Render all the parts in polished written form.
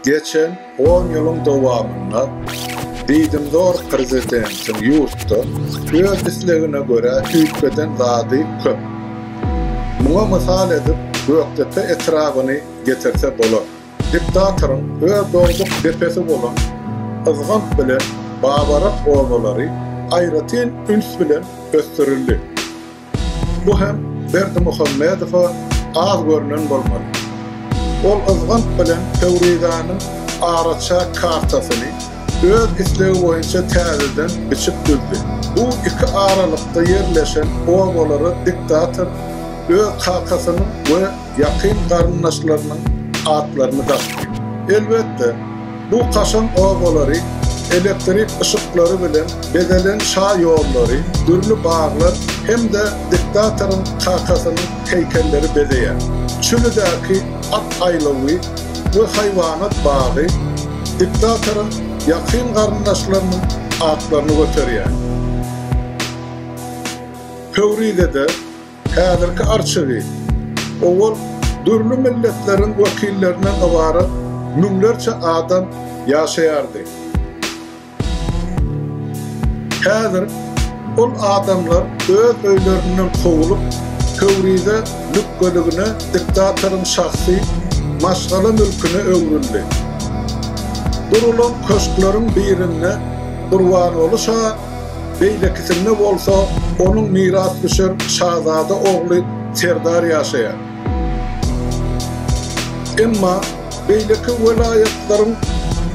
Geçen on ýylyň dowamynda diýdimzor prezidentiň ýurtda öz islegine görä üýtgeden zady köp. Muňa mysal edip Gökdepe etrabyny getirse bolar. Diktatoryň öz dogduk depesi bolan Yzgant bilen Babarap obalary aýratyn üns bilen ösdürildi. Bu hem Berdimuhamedowa az görnen bolmaly. Ol Yzgant bilen Pöwrizäniň araçäk kartasyny öz islegi boýunça täzeden biçip düzdi. Bu iki aralykda ýerleşen obalara diktator öz kakasynyň we ýakyn garyndaşlarynyň atlaryny dakdy. Elbetde, bu kaşaň obalary elektrik yşyklary bilen bezelen şa ýollary, dürli baglar hem-de diktatoryň kakasynyň heýkelleri bezeýär. Çülidäki at aýlawy we haýwanat bagy diktatoryň ýakyn garyndaşlarynyň atlaryny göterýär. Pöwrizede Häzirki Arçabil, owal dürli milletleriň wekillerinden ybarat müňlerçe adam ýaşaýardy. Häzir ol adamlar öz öýlerinden kowulyp, Pöwrize lükgeligine diktatoryň şahsy maşgala mülküne öwrüldi. Gurulan köşkleriň birinde Gurbanguly şa beýlekisinde bolsa onuň mirasdüşer şazada ogly Serdar ýaşaýar. Emma beýleki welaýatlaryň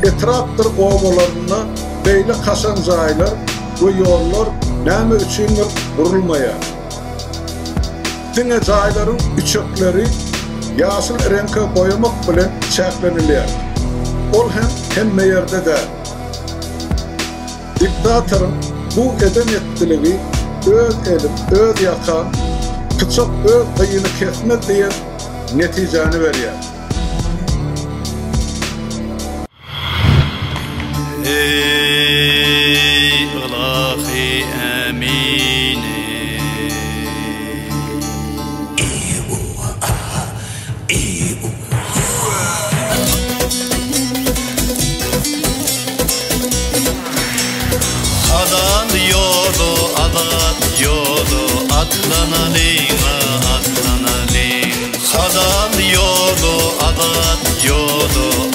etrapdyr obalarynda beýle kaşaň jaýlar we ýollar näme üçindir gurulmaýar. Diňe jaýlaryň üçekleri ýaşyl reňke boýamak bilen çäklenilýär. Ol hem hemme ýerde däl. Diktatoryň bu eden-etdiligi öz elim, öz ýakam, pyçak öz gyýyny kesmez diýen netijäni berýär. Eý, ylahy ämini! Halal ýola, azat ýola atlanalyň-a, atlanalyň. Halal ýola, azat ýola.